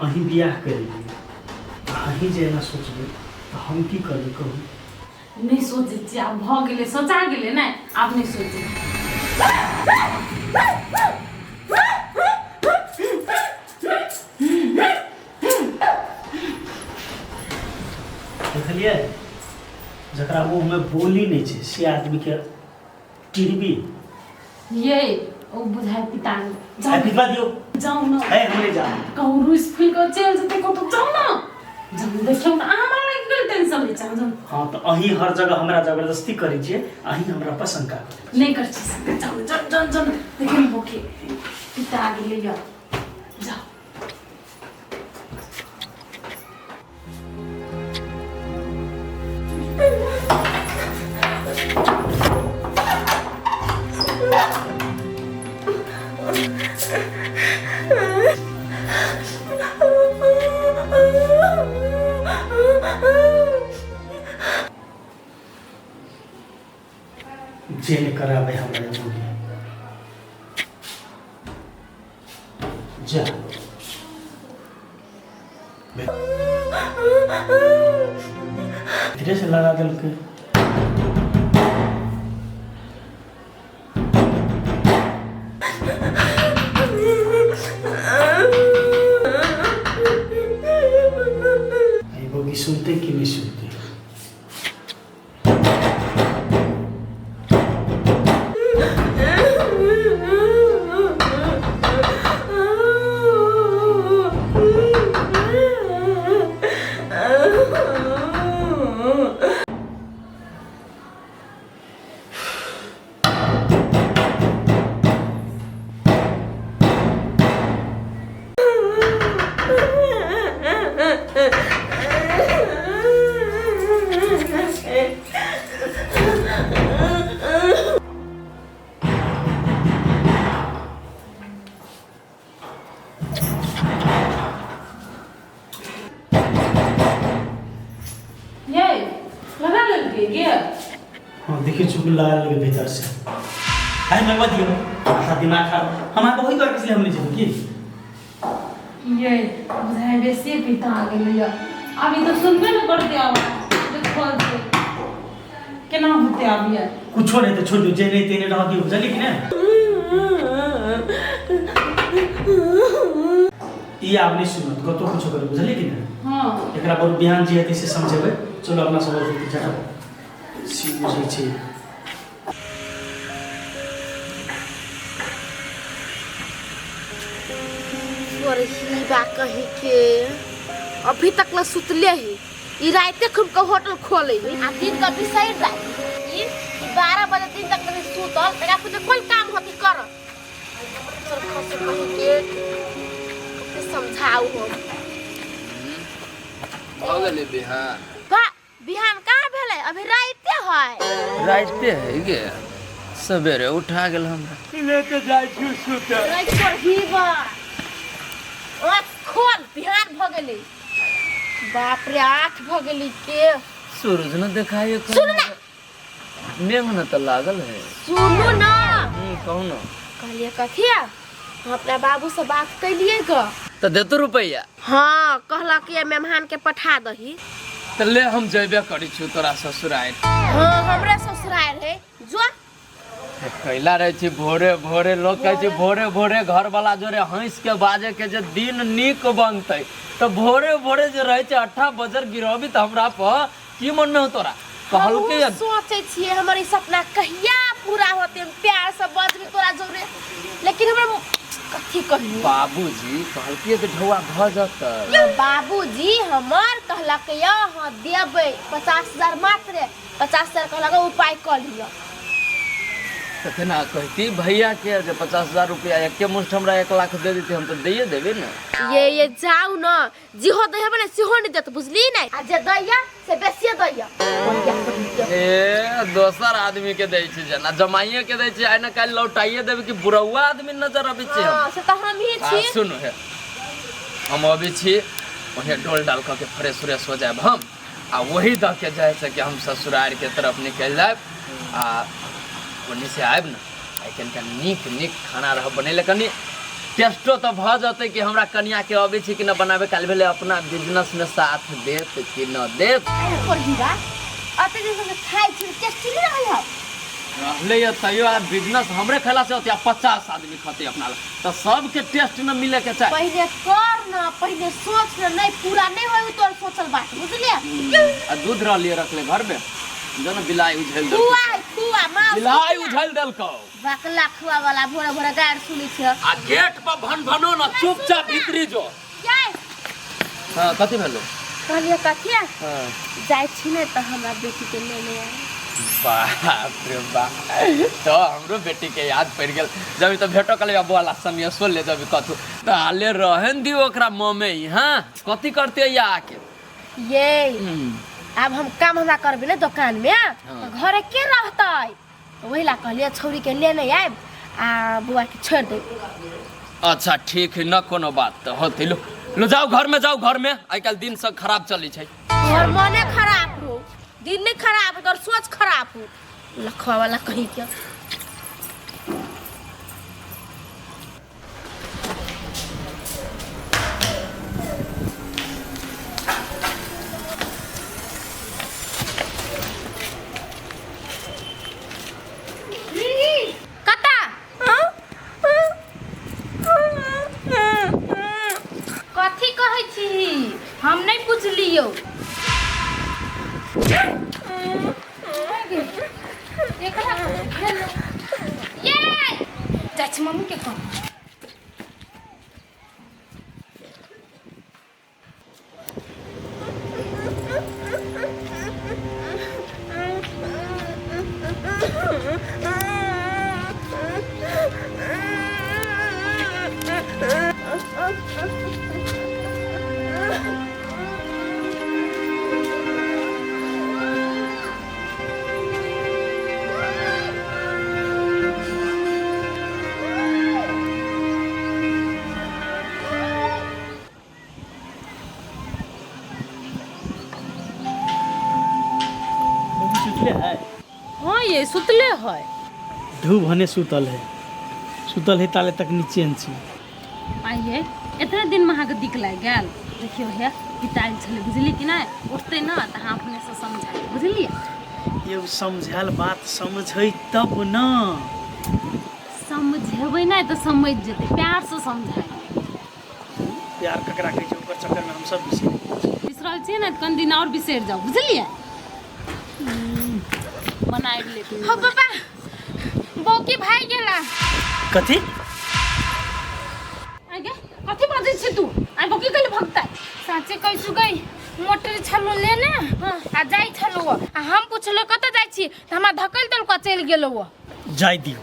अहीं बियाह करेलियै आ अहीं जे एना सोचबै तऽ हम की करबै कहू? नहि सोचै छियै, आब भऽ गेलै, सोचा गेलै ने, आब नहि सोचै। देखलियै, जकरा मुँहमे बोली नहि छै से आदमीके टीवी ये ओ बुझाय पिता जाउ, पितवा दियो। जाउ न। ए, हम नहीं जाउ। कहूँ रुस फूल के चलि जेतै कतौ, जाउ न, जाउ, देखियौ न, अहाँ हमरा लागि गेल टेंशन लै छै, जाउ। हाँ, तऽ अहीं हर जगह हमरा जबरदस्ती करै छियै, अहीं हमरा पर शंका करै। नहि करै छी शंका, जाउ न, जाउ जाउ जाउ न, देखियौ न बोके पिता गेलै यऽ, जाउ। जे नहि कराबै हमरा बोली जा। धीरे से लगा देलकै। ई बोगी सुनते कि नहि सुनते? ये लगा लेलकै गे? हाँ, देखिए, चुप लगा लेलकै भीतर से। अरे लगवा दियो, माथा दिमाग खराब। हम अहाँके वही दुआरे इसलिए हम नहि जेबै की। ये बुझाइ बेसी पिता गेलै यऽ, अभी तऽ सुनबे ने करतै आवाज जे खोल दे, केना होतै आब ये? कुछो नहि तऽ छोड़ि दियौ, जे नहि ते नहि रहऽ दियौ, बुझलियै कि नहि? ई आब नहि सुनत, कतहु कुछो करू, बुझलियै कि नहि? हाँ। एकरा पर बिहान जे हेतै से समझेबै। चलू, अपना सब झटक सी बुझै छै। ही बा कहीं के अभी तक ला सुतले ही। ई राते खूब के होटल खोले ही आ दिन का बिसैर जाए। ई 12 बजे दिन तक नहीं सुतल, एकरा कुछ कोई काम होती कर। चल खस कहीं के, कते समझाऊ हम। भऽ गेलै बिहान? बा, बिहान कहाँ भेलै, अभी राइते है। राइते है गे, सवेरे उठा गेल हमरा। लेके जाइ छी सुते। राति पर ही बा, आँख खोल, बिहान भऽ गेलै। बाप रे, 8 भऽ गेलै के। सूरज न देखाइए। सुनू ना। मेघ न तऽ लागल है। सुनू ना। कहू न। कहलिए कथी, हम अपना बाबू से बात कैलिए ग। तऽ देतो रुपैआ? हाँ, कहलक कि मेहमान के पठा दही। तऽ ले, हम जेबे करै छी तोरा ससुरारि। हाँ, हमरे ससुराल है, जो। कैला रहै छै भोरे भोरे? लोक कहै छै भोरे भोरे घरवाला जोरे हँसि के बाजे के जे दिन नीक बनतै, तऽ भोरे भोरे जे रहै छै अट्ठा बजर गिरबी, तऽ हमरा पर की मन में हो तोरा? कहलकै हमहूँ सोचै छियै हमर ई सपना कहिया पूरा होतै, हम प्यार से बजबै तोरा जोरे, लेकिन हमरा कथी कही। बाबूजी कहलकै कि ढौआ भऽ जतै? बाबूजी हमर कहलक यऽ हाँ देबै 50,000, मात्र 50,000 कहलक, उपाय कऽ लिअ। तऽ केना कहती भैया के जे 50,000 रुपया एके मुश्त हमरा 1 लाख दे देती, हम तऽ दैये देबै ने। ये जाउ न, जेहो दै हेबै ने सेहो नहि देत, बुझली ने? आ जे दैया से बेसिए दैया। ए, दोसर आदमी के दै छै, जेना जमाइए के दै छै, आइ न काल्हि लौटाइए देबै कि बुढ़ौआ आदमी नजर अबै छै हम। हाँ, से तऽ हम ही आ छी। सुनू हे, हम अबै छी, ओहे डोल डाल कऽ के फ्रेश उरेश हो जायब हम, आ वही दऽ के जाइ से कि हम ससुरार के तरफ निकलि जायब, आ ओन्नी से आयब ने, आइ कनिका नीक नीक खाना रहब बनेले कनि। टेस्टो तऽ भऽ जेतै कि हमरा कनिया के अबै छै कि न बनाबे काल भेलै अपना बिजनेस में साथ देत कि न देत। अरे कोढ़ीबा अते दिन से खाइ छी टेस्टी नहीं रहै हौ। रहले या तैयो आब बिजनेस हमरे खेला से होते 50 आदमी खते अपना ला तो सबके टेस्ट न मिले के चाही। पहले कर न, पहले सोच न, नहीं पूरा नहीं होई तोर सोचल बात बुझलिए। आ दूध रहलिए रखले घर में जो न बिलाई उझेल देलको। खुआ खुआ मांस बिलाई उझेल देलको। बकला खुआ वाला भोरे भोरे गाड़ सुनै छ। आ गेट पर भन भनो न चुपचाप भीतरी जो। जाय। हां कथि भेलो? कहलिए कथि? हां जाय छी ने त हमरा बेटी के लेने आय। बाप रे बाप, तो हमरो बेटी के याद पड़ गेल। जब तो भेटो कल बोला सनियसो ले जब कथु तो हाले रहन दियो ओकरा ममे। हां कथि करते या आके? ये अब हम काम हमरा करबे ने दुकान में। हाँ। घरे के रहतै वही ला कहलिए छौरी के लेने आयब आ बुआ के छोड़ दे। अच्छा ठीक है न कोनो बात तो होते। लो लो जाओ घर में, जाओ घर में, आइ काल्हि दिन सब खराब चली छै। तोहर मने खराब हो, दिन नहीं खराब हो, तोहर सोच खराब हो। लखवा वाला कहीं के कता कथी कहै छी हम नहीं बुझलियौ। एकरा ये जाइ छी मम्मी के कह। सुतले है? हाँ ये सुतले है। धूप हने सुतल है, सुतल है ताले तक निचेन छी। आइए इतने दिन में अहाँके दिक लागि गेल। देखियौ हे पितायल छलै बुझलियै कि नहि, उठतै न तऽ अहाँ अपने से समझाइ बुझलियै। ये समझायल बात समझै तब न। समझेबै नहि तऽ समझ जेतै, प्यार से समझाइ। प्यार ककरा कहै छै ओकर चक्कर में हम सब बिसरि बिसरल छियै ने, कनि दिन और बिसरि जाउ बुझलियै। बनाबि लेतै। हो पापा बौकी भागि गेला। कथी? आगे कथी बाजै छी तू? आइ बौकी कैले भगतै? साँचे कहै छु गई मोटर छलो लेने आ जाइ छलो आ हम पुछलो कतऽ जाइ छी तऽ हमरा धकेल देलको चलि गेलो। जाय दियौ,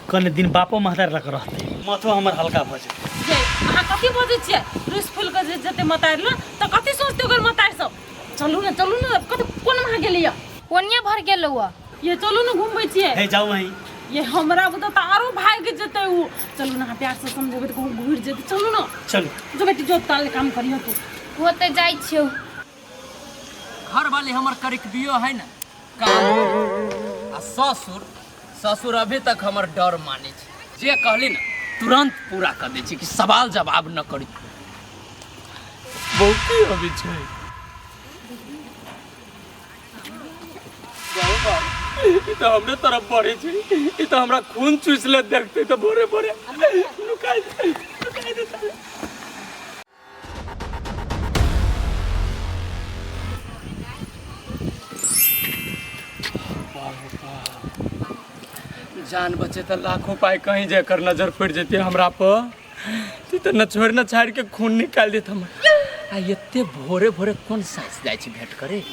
कने दिन बापो महतार लग रहतै, माथो हमर हल्का भऽ जेतै। जे अहाँ कथी बजै छियै? रुसि फूलि कऽ जे जेतै मतारि लग तऽ कथी सोचतै ओकर मतारि सब? चलू ने चलू ने, कथी कोन वहाँ गेलैया? कोनिये भर गेलो। ये चलू ने घुमबै छियै। हे जाउ वहीं। ये हमरा बुते तऽ आरो भागि जेतै उ। चलू ने अहाँ प्यार से समझेबै तऽ कहूँ घुरि जेतै। चलू ने। चलू। जो बेटी जो ताले काम करियो तू। होते जाइ छियौ। घर वाली हमर करिकबियो है ने काम आ ससुर ससुर अभी तक हमर डर मानै छै। जे कहली ने तुरंत पूरा कर दै छै कि सवाल जवाब न करी। बहुत अभी छै ई तऽ हमरे तरफ बढ़े छै, ई तऽ हमरा खून चूस ले देखते तऽ भोरे भोरे नुकाइ नुकाइ देता। जान बचे तऽ लाखों पाइ कहीं जेकर नजर पड़ि जेतै हमरा पर तऽ न छोड़ि न छाड़ि के खून निकालि देत हमर। आ एते भोरे भोरे कोन साँस जाइ छै भेंट करे?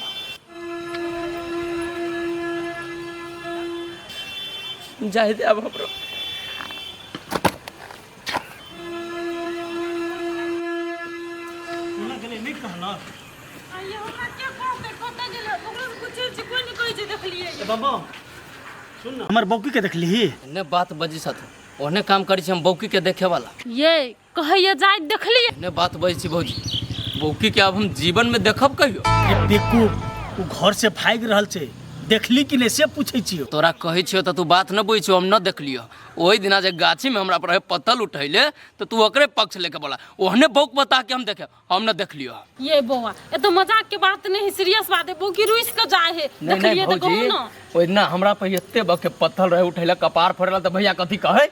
जाय दे आब हमरो। कोना गेलै नहि कहलक? आइए हमरा के कहतै कतऽ गेलै? ओकरा से पूछै छी कोइ नहि कहै छै देखलियै। ए बाबा सुन न, हमर बौकी के देखलिही? ने बात बजी साथ ओहने काम करै छी हम बौकी के देखे वाला। ये कहैया जाइत देखलियै। ने बात बजै छी भौजी, बौकी के अब हम जीवन में देखब कहियो? ए बेवकूफ, उ घर से भागि रहल छै, देखली कि नहि से पूछै छियौ। तोरा कहै छियौ तऽ तू बात न बुझै छियौ, हम न देखलियौ। ओहि दिना जे गाछीमे हमरा पर पत्थल उठैले तऽ तू ओकरे पक्ष लेके बोला, ओहने बौक बता के हम देखे, हम न देखलियौ। ये बौआ, ये तो मजाक के बात नहीं है, सीरियस बात है। बौकी रुइस के जाए है। नहीं देखलिए नहीं तो कहू भौजी, ना। ओहि दिना हमरा पर एते बके पत्थल रहे उठैले, कपार फोड़ेला, तऽ भैया कथी कहै,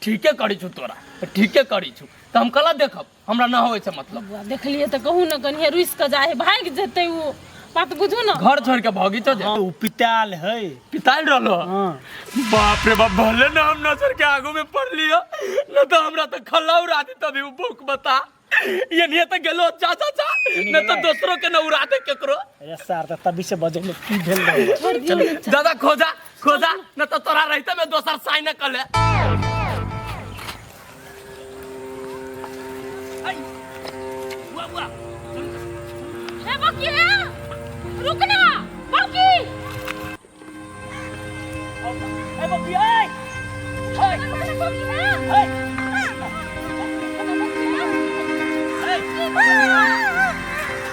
ठीके करै छु तोरा, तऽ ठीके करै छु, तऽ हम कला देखब, हमरा ना होय छै मतलब। बौआ देखलिए तऽ कहू ना, कनिए रुइस के जाए है, भागि जेतै ओ, बात बुझू ना। घर छोड़ के भागी तो जे। हाँ, उ पिताल है। पिताल रहलो। हाँ। बाप रे बाप, भले ना हम नजर के आगू में पड़ लियो, न तो हमरा तो खल्ला उड़ा दी तभी उ भूख बता। ये नहीं तो गेलो जा जा जा, न तो दोसरों के न उड़ा दे केकरो। अरे सार त तभी से बजल की भेल रहे। छोड़ दियौ ना। दादा खोजा खोजा, न तो तोरा रहते में दोसर साइन कर ले। ए बकी, ए रुक ना बकी। ए बकी, ए ए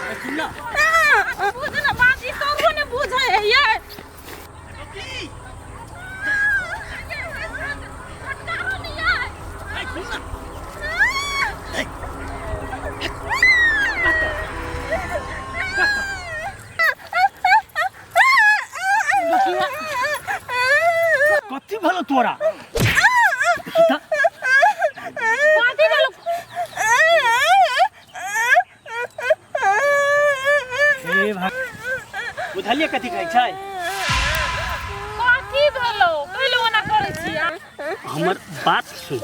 ए, सुन ना। बुझ ना बात, ई तो ने बुझै है ये। ए सुन ना। कथी भेलो तोरा? देखी त। कथी भेलो? हे भाई, बुझलियै कथी कहै छै? कथी भेलो? कैले ओना करै छी? हमर बात सुन,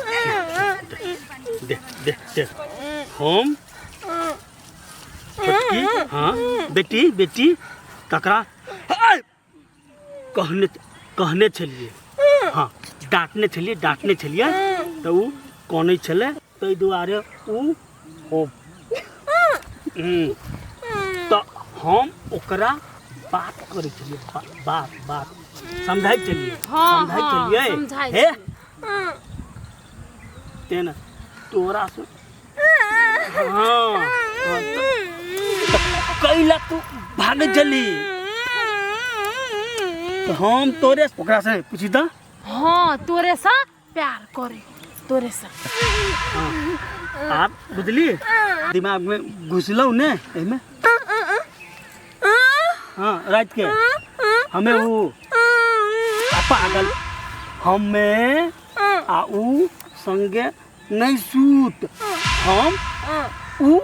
दे दे दे। हम छोटकी, हाँ बेटी, बेटी तकरा कहने कहने छलियै, हाँ डाँटने छलियै, डाँटने छलियै तऽ उ कनै छलै, ताहि दुआरे उ ओ तऽ हम ओकरा बात करै छलियै, बात बात समझाइ छलियै। हाँ, समझाइ हाँ, छलियै। समझाइ हे छलियै। तेना तोरा से हाँ हाँ, कैला तू भागै छली तऽ हम तोरे ओकरा से पूछी तऽ। हाँ, तोरे से प्यार करे, तोरे से। आप बुझली दिमाग में घुसलौ ने एहिमे। हाँ रात के हमें उ आ पागल, हमें आ उ संगे नहीं सूत, हम उ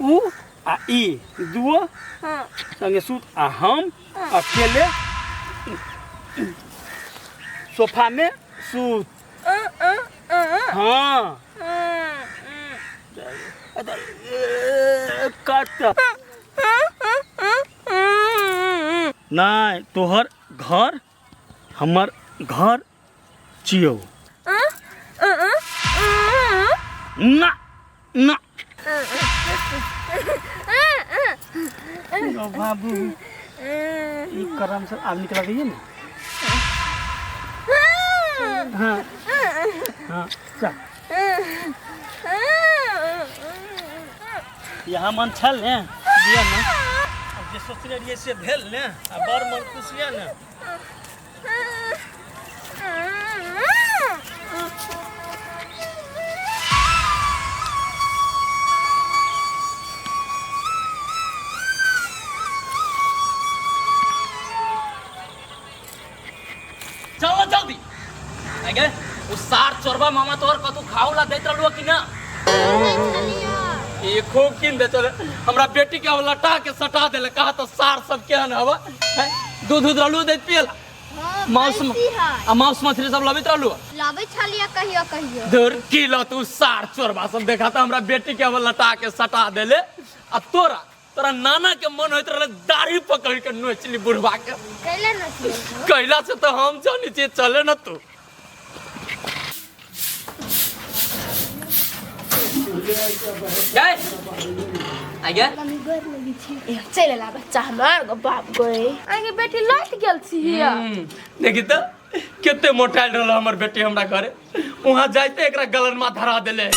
उ आ ई दुओ संगे सूत, आ हम अकेले सोफा में सूत। हाँ कत नहीं, तोहर घर हमर घर छियौ ना ना। यो बाबू, ई करम से आब निकल गई ना। हाँ हाँ चल, यहाँ मन छल ने दिया ना, अब जे सोचने रहियै से भेल ने, आ बड़ मन खुश यऽ ने। चलो जल्दी आगे। उ सार चोरबा मामा तोहर कतू खाओ ला दैत रहलुआ कि ना? ई खूब किन दे चले, हमरा बेटी के अब लटा के सटा देले, कहा तो सार सब केहन हवा हैं? दूध उध रहलू दैत पियला? मांस आ मांस मछली सब लबैत रहलू? लाबै छलियै कहियो कहियो। धुर की ल तू सार चोरबा सब देखा तो हमरा बेटी के अब लटा के सटा देले। आ तोरा तोरा नाना के मन होइत रहले दाढ़ी पकड़ के नोचली बुढ़वा के। कैला नोचली? कैला से तो हम जानी छियै, चले न तू। गए आगे। मम्मी गोर लगी छी। चलि एला बच्चा हमर, गो बाप गो, आगे बेटी लौट गेल छी हिया। देखी तो केते मोटाइल रहल हमर बेटी, हमरा घरे वहां जाइते एकरा गलनमा धरा देले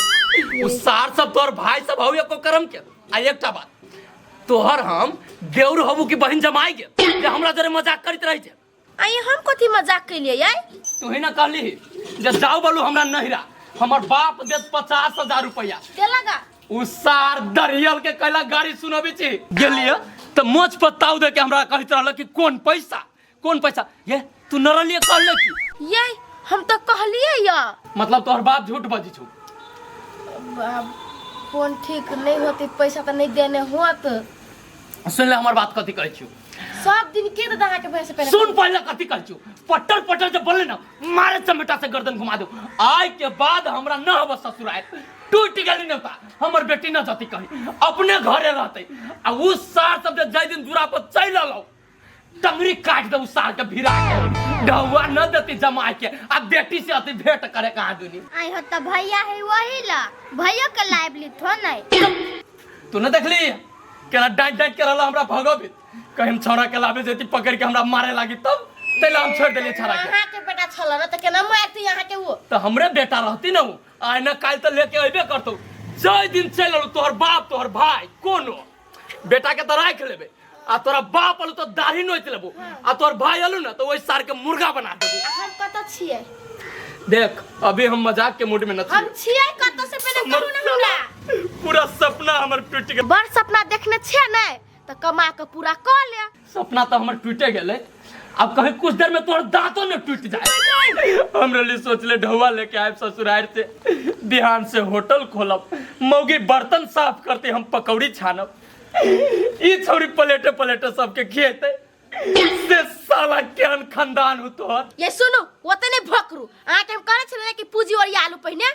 उ सार सब। तोहर भाई सब हौ एको करम के। आ एकटा बात, तोहर हम देउर हबू कि बहिन जमाई के जे हमरा जरे मजाक करैत रहै छै? आई हम कथी मजाक केलियै यै? तू ही ना कहली जे जाओ बोलू हमरा नहिरा, हमर बाप देत 50,000 रुपया। के लगा? उ सार दरियल के कैला गाड़ी सुनबे छी गेलिए त मोच पर ताव दे के हमरा कहैत रहल कि कौन पैसा कौन पैसा। ये तू न रहलिए कहले की? ये हम तो कहलिए या। मतलब तोहर बाप झूठ बजी छौ। बाप फोन ठीक नहीं होती, पैसा तो नहीं देने होत। सुन ले हमर बात कथी कहै छियौ। सब दिन के दादा के पैसे पहले सुन पहले कथी कहै छियौ। पट्टर पट्टर जे बोले ना मारे चमेटा से गर्दन घुमा दो। आय के बाद हमरा न हब ससुराल, टूट गेली न हमर बेटी न जती कहीं, अपने घरे रहते। आ उ सार सब जे जाय दिन दूरा पर चलि अलौ टंगरी काट दे उ सार के भिरा के ढौआ न देती जमाय के आ बेटी से अति भेंट करे कहाँ दुनी। आई हो त भैया है वही ला, भैया के लाइव लिथो नहीं। तू न देखली केना डांट डांट के रहला हमरा भगबित, कहीं हम छौड़ा के लाबे जेती पकड़ के हमरा मारे लागी तब तैला हम छोड़ देलिए छौड़ा के। अहाँ के बेटा छल न त केना मारती अहाँ के वो? त हमरे बेटा रहती न उ, आइ न काल्हि त लेके अइबे करतौ। जै दिन चलि अयलौ तोहर बाप तोहर भाई कोनो बेटा के त राखि लेबे, आ तोरा बाप अलू त दाढ़ी नोचि लेबो, आ तोहर भाई अलू न त ओहि सार के मुर्गा बना देबो। हम कतऽ छियै? देख अभी हम मजाक के मूड में न हम छियै। छियै कतऽ से पहिले कहू न हमरा। पूरा सपना हमर टूटि गेल। बड़ सपना देखने छियै नै त कमा के पूरा कऽ ले। सपना त हमर टूटे गेलै, अब कहीं कुछ देर में तोहर दांतो न टूट जाए। हमरा लिए सोचले ढौआ लेके आयब ससुराल से, बिहान से होटल खोलब, मौगी बर्तन साफ करते हम पकौड़ी छानब, ई छौरी पलेटे पलेटे सबके खिएते। से साला केहन खानदान हो तोहर। ये सुनू ओते नहीं भकरू, अहाँ के हम कहने छलियै कि पूंजी ओरिया आलू पहिने।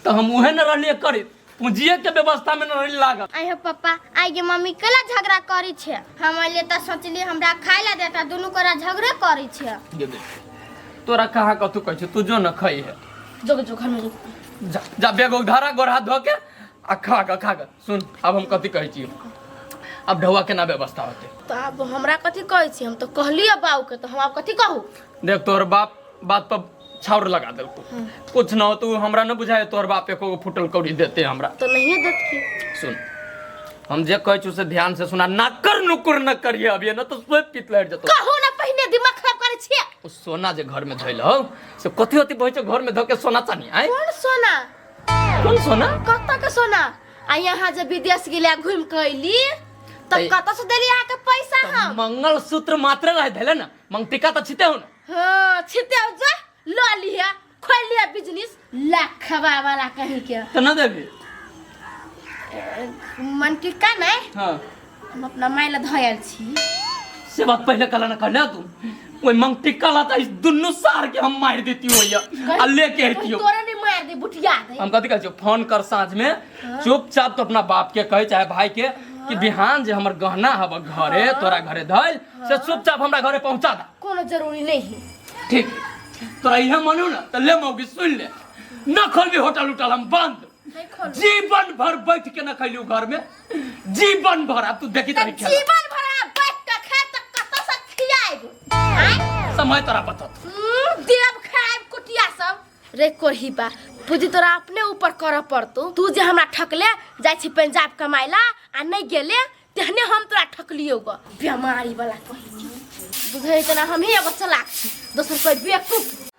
त हम उहे न रहलियै करैत, पूंजीए के व्यवस्था में न रहली लागल। आई हो पप्पा, आई के मम्मी केला झगड़ा करी छे? हम अइले त सोचली हमरा खाय ला देता, दुनू कोरा झगड़े करी छे। गे देख तोरा कहाँ कथू कहै छौ, तू जो न खई है। जो जो घर में जो। जा जा बेगो धारा गोर हाथ धो के आ खा ग खा ग। सुन अब हम कथी कहै छी, अब ढौआ केना व्यवस्था होतै? त आब हमरा कथी कहै छी? हम त कहलियै बाबू के, त हम आब कथी कहू? देख तोहर बाप बात पर छाउर लगा देलको, कुछ न हो तो हमरा न बुझाए तोहर बाप एको गो फुटल कौड़ी देते हमरा। त नहिए देत की। सुन हम जे कहै छी से ध्यान से सुना, नाकर नुकुर न करिए अभी न तो सोच पीत लड़ जतो। कहू न पहिने दिमाग खराब करै छियै। ओ सोना जे घर में धइल हो से कथी होती बहै छै घर में धके सोना चानी आय? कौन सोना? कौन सोना? कत के सोना? आ यहाँ जे विदेश गेलिया घूम के अइली त कत से देली अहाँ के पैसा? हम मंगल सूत्र मात्र रह धइले न, मंगटिका त छिते हो न। हां छिते हो, जा ल लिहे खोल लिहे बिजनेस लाखवा वाला कहीं के। त न देबी मंगटिका नहीं? हां हम अपना माय ला धयल छी। से बात पहले कला न कहले तू, ओई मंगटिका ला त इस दुन्नू सार के हम मार देती होइया आ लेके अइतियो। तोरा नहीं मार दे बुटिया दे। हम कथी कहै छियौ, फोन कर साँझ में चुपचाप तो अपना बाप के कहे चाहे भाई के कि बिहान जे हमर गहना हब घरे तोरा घरे धइल से चुपचाप हमरा घरे पहुंचा दा। कोनो जरूरी नहीं है। ठीक तोरा इहे मानू ना त ले मौगी सुन ले, न खोलबी होटल उटल हम बंद। नहीं खोलबी। जीवन भर बैठ के न खैलू घर में, जीवन भर। अब तू देखी तनी खेला। जीवन भर आप बैठ के खाए त कत से खियाएब? आय समय तोरा बचत। देव खाएब कुटिया सब रे कोरही बा। पूजी तोरा अपने ऊपर कर पड़तो। तू जे हमरा ठकले जाय छी पंजाब कमाइला आ नहीं गेले तेहने हम तोरा ठकलियो ग बेमारी वाला कहि बुझै तना हम ही एगो चलाक छी, दोसर कोई बेवकूफ।